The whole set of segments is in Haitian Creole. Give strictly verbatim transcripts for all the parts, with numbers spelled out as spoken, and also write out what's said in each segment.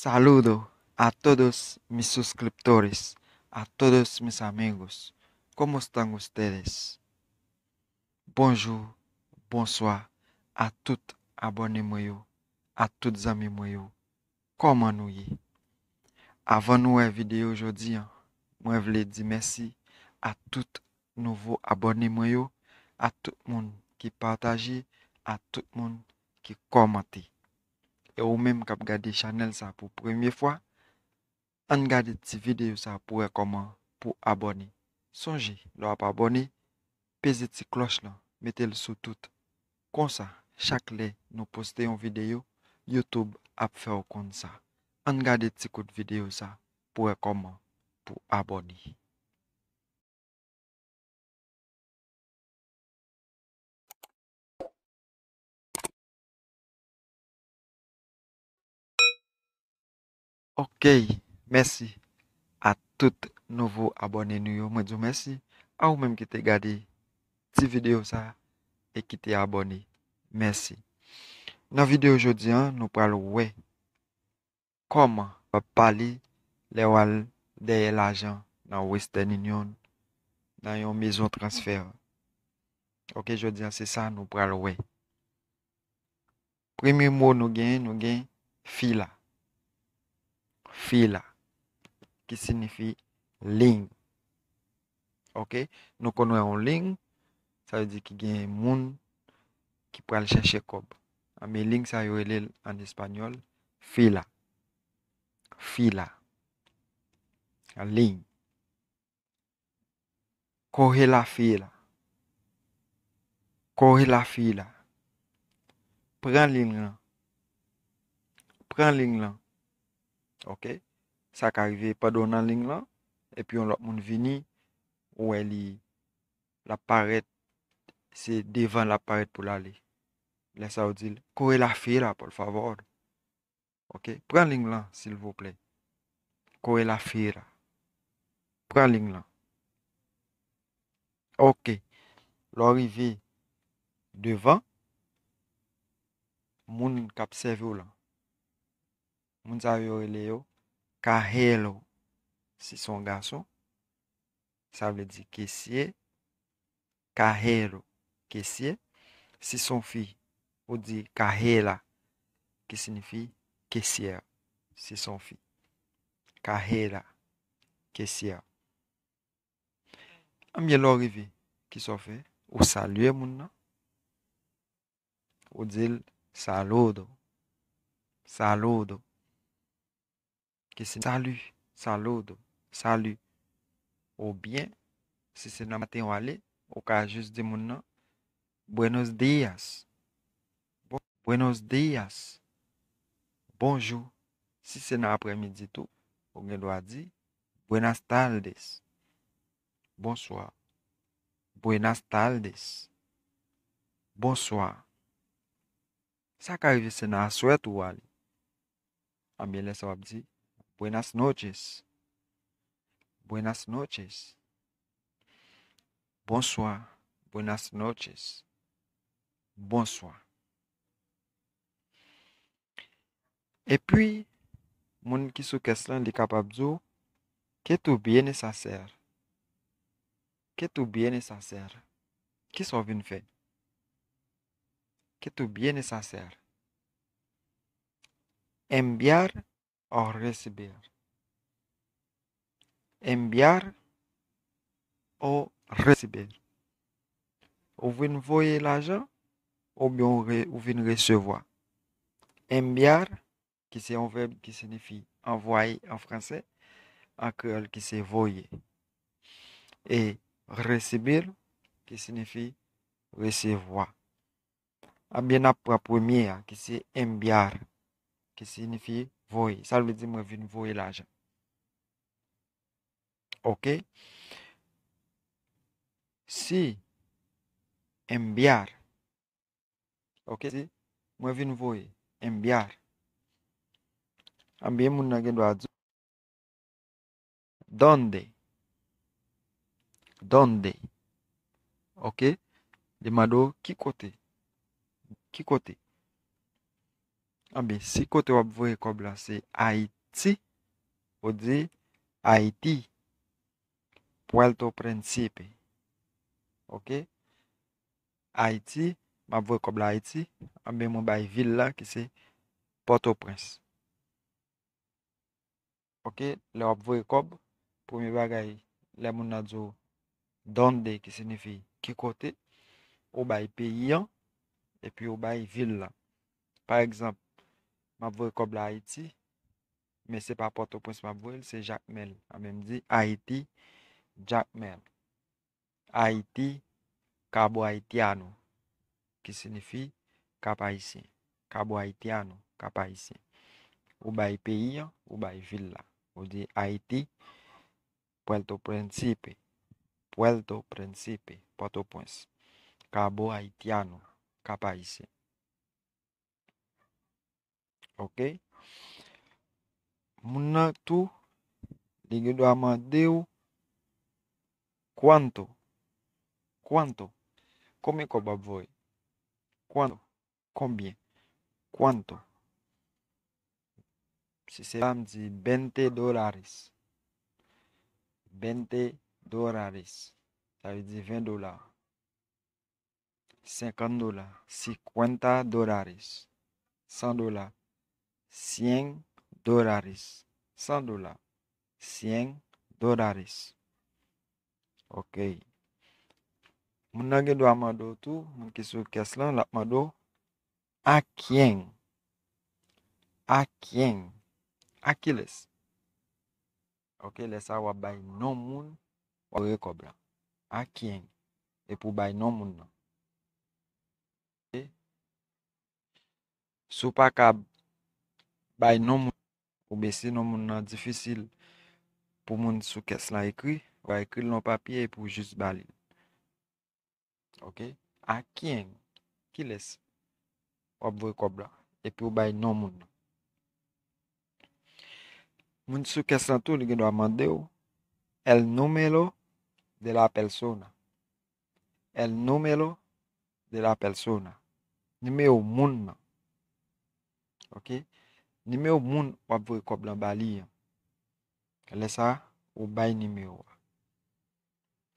Saludo a todos mis suscriptores, a todos mis amigos. ¿Cómo están ustedes? Bonjou, bonswa a tout abòne mwen yo, a tout zanmi mwen yo. Kòman nou ye? Avan nou wè videyo jodi a, mwen vle di mèsi a tout nouvo abòne mwen yo, a tout moun ki pataje, a tout moun ki kòmante. E ou menm k ap gade chanèl sa pou premye fwa, ann gade ti videyo sa pou wè kòman pou abòne. Sonje, lè w ap abòne, peze ti klòch lan, mete l sou tout. Konsa, chak lè nou poste yon videyo, YouTube ap fè w konn sa. Ann gade ti kout videyo sa pou wè kòman pou abòne. Ok, mèsi a tout nouvo abòne nou yo. Mwen di w mèsi a ou menm ki te gade ti videyo sa e ki te abòne. Mèsi. Nan videyo jodi a, nou pral wè kòman w ap pale lè w al dèyè lajan nan Western Union, nan yon mezon transfè. Ok, jodi a se sa nou pral wè. Premye mo nou genyen, nou gen fila. Fila, ki siyifi liy. Ok, nou konn wè yon liy, sa vle di ki gen moun ki pral chèche kòb. Anben liy sa yo rele l an espanyòl fila. Fila. Liy. Coge la fila. Coge la fila. Pran liy lan. Pran liy lan. Ok? Sa ka rive pandan w nan liy lan, epi yon lòt moun vini, ou wè li, l ap parèt, se devan l ap parèt pou l ale. Lè sa yo di l, coge la fila, por favor. Ok, pran liy lan, silvouplè. Coge la fila. Pran liy lan. Ok. Lè w rive devan, moun k ap sèvi w lan, moun sa yo rele yo cajero. Si se yon gason, sa vle di kesye. Cajero, kesye. Si se yon fi, ou di cajera, ki siyifi kesyè. Si se yon fi. Cajera, kesyè. Anben lè w rive, kisa w fè? Ou salye moun nan. Ou di l saludo. Saludo. Ki se salut, saludo, salut. Oubyen, si se nan maten w ale, ou ka jis di moun nan, buenos días. Bon, buenos días. Bonjou. Si se nan aprèmidi tou, ou gen dwa di, buenas tardes. Bonswa. Buenas tardes. Bonswa. Sa ka rive se nan aswè tou w ale. Anben lè sa w ap di, buenas noches. Buenas noches. Bonswa. Buenas noches. Bonswa. Epi, moun ki sou kès lan, li kapab di w, ¿qué tú vienes a hacer? ¿Qué tú vienes a hacer? Kisa w vin fè? ¿Qué tú vienes a hacer? Enviar o recibir. Enviar o recibir. Ou vin voye lajan, oubyen ou re-, ou vin resevwa. Enviar, ki se yon vèb ki siyifi anvwaye an fransè, an kreyòl ki se voye. E recibir, ki siyifi resevwa. Anben n ap pran premye a, ki se enviar, ki siyifi voye. Sa vle di mwen vin voye lajan. Ok? Si enviar. Ok, si mwen vin voye enviar. Anben moun nan gen dwa di, ¿dónde? ¿Dónde? Ok? Li mande w ki kote? Ki kote? Anben, si kote w ap voye kòb la se Ayiti, ou di Ayiti, Puerto Príncipe. Oke? Ayiti, m ap voye kòb la Ayiti, anben mwen bay vil la ki se Pòtoprens. Oke, lè w ap voye kòb, premye bagay, lè moun nan di w dónde, ki siyifi ki kote, ou bay peyi an, epi ou bay vil la. Pa egzanp, m ap voye kòb la Ayiti, men se pa Pòtoprens m ap voye l, se Jakmèl. Anben m di Ayiti, Jakmèl. Ayiti, Cabo Haitiano, ki siyifi Kap Ayisyen. Cabo Haitiano, Kap Ayisyen. Ou bay peyi an, ou bay vil la. Ou di Ayiti, Puerto Príncipe, Puerto Príncipe, Pòtoprens. Cabo Haitiano, Kap Ayisyen. Oke? Moun nan tou, li gen dwa mande w, cuánto? Cuánto? Konbyen kòb w ap voye? Cuánto? Konbyen? Cuánto? Si se la, m di veinte dólares. Veinte dólares. Sa vle di ven dola. Senkant dola, cincuenta dólares. San dola, cien dólares. San dola, cien dólares. Oke. Moun nan gen dwa mande w tou, moun ki sou kès lan, l ap mande w, ¿a quién? ¿A quién? A kilès? Oke, lè sa a w ap bay non moun w ap voye kòb la. ¿A quién? Epi w bay non moun nan. Oke? Si w pa ka bay non moun, oubyen si non moun nan difisil pou moun sou kès lan ekri, w a ekri l nan yon papye epi w jis ba li l. Oke? ¿A quién? Kilès w ap voye kòb la? Epi w bay non moun nan. Moun sou kès lan tou, li gen dwa mande w el número de la persona. El número de la persona. Nimewo moun nan. Oke? Nimewo moun w ap voye kòb lan ba li an. Lè sa a, ou bay nimewo a.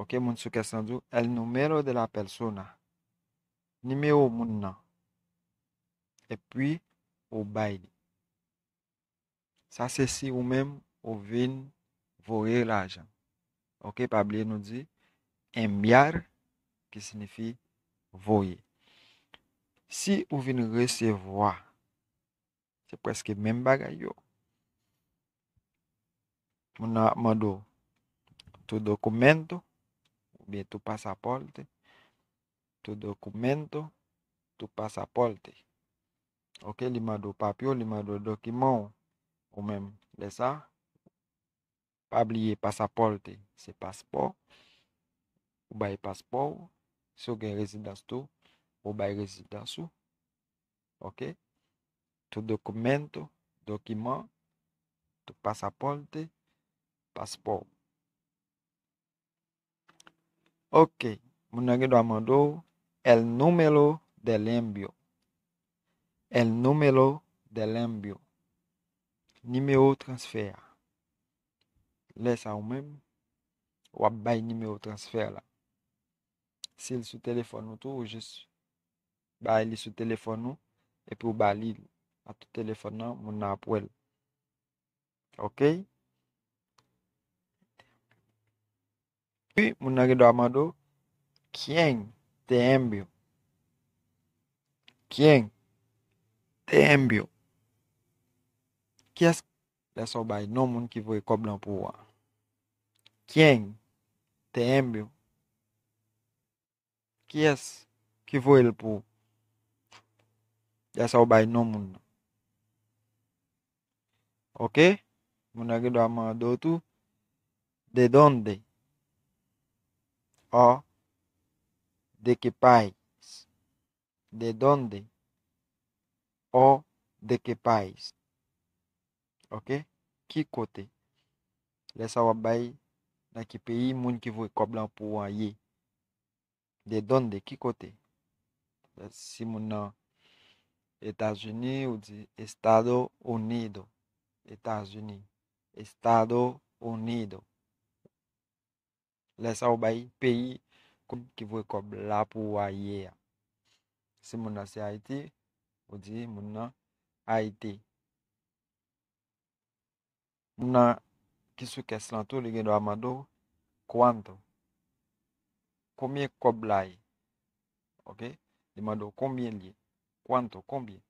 Oke, moun sou kès lan di w, el número de la persona. Nimewo moun nan. Epi, ou bay li. Sa se si ou menm ou vin voye lajan. Oke, pa bliye nou di enviar, ki siyifi voye. Si ou vin resevwa, se prèske menm bagay yo. Moun nan ap mande w tu documento, oubyen tu pasaporte, tu documento, tu pasaporte. Oke, li mande w papye w, li mande w dokiman w, ou menm. Lè sa, pa bliye pasaporte, se paspò. Ou bay paspò w. Si w gen rezidans tou, ou bay rezidans ou. Oke? Tu documento, dokiman, tu pasaporte, paspò. Oke, moun nan gen dwa mande w el número del envío. El número del envío. Nimewo transfè a. Lè sa ou menm, w ap bay nimewo transfè la. Si l sou telefòn ou tou, ou jis bay li sou telefòn ou, epi ou ba li a tout telefòn nan, moun nan ap wè l. Oke? Wi, moun nan gen dwa mande w, quién te envió? Quién te envió? Kiyès, lè sa w bay non moun ki voye kòb lan pou ou a. Quién te envió? Kiyès ki voye l pou ou? Lè sa w bay non moun nan. Oke? Moun nan gen dwa mande w tou, ¿de dónde? O ¿de qué país? ¿De dónde? O ¿de qué país? Oke? Ki kote? Lè sa w ap bay nan ki peyi moun ki voye kòb lan pou ou an ye. ¿De dónde? Ki kote? Si moun nan Etazini, ou di Estado Unido. Etazini. Estado Unido. Lè sa ou bay peyi ki voye kòb la pou ou a ye a. Si moun nan se Ayiti, ou di moun nan Ayiti. Moun nan ki sou kès lan tou, li gen dwa mande w, "Cuánto?" Konbyen kòb la ye? Oke? Li mande w konbyen l ye. "Cuánto?" Konbyen?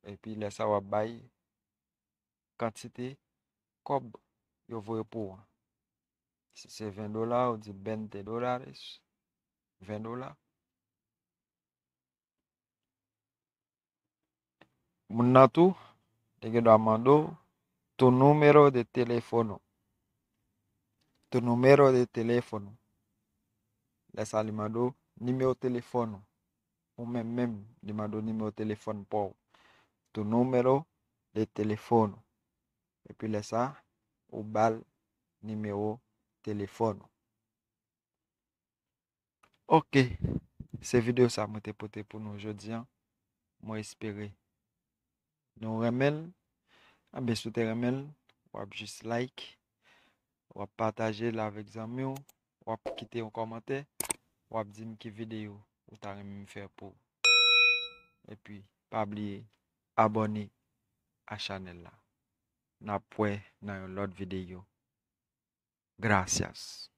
Epi lè sa w ap bay kantite kòb yo voye pou ou an. Si se ven dola, ou di "veinte dólares", ven dola. Moun nan tou, li gen dwa mande w, "Tu número de teléfono." "Tu número de teléfono." Lè sa li mande w nimewo telefòn ou. Ou menm menm, li mande w nimewo telefòn pa w. "Tu número de teléfono." Epi lè sa, ou ba l nimewo telefòn ou. Oke, se videyo sa mwen te pote pou nou jodi an. Mwen espere nou renmen l. Anben, si w te renmen l, w ap jis like, w ap pataje l avèk zanmi w, w ap kite yon kòmantè, w ap di m ki videyo ou ta renmen m fè pou ou. Epi, pa bliye abòne a chanèl la. N ap wè nan yon lòt videyo. Gracias.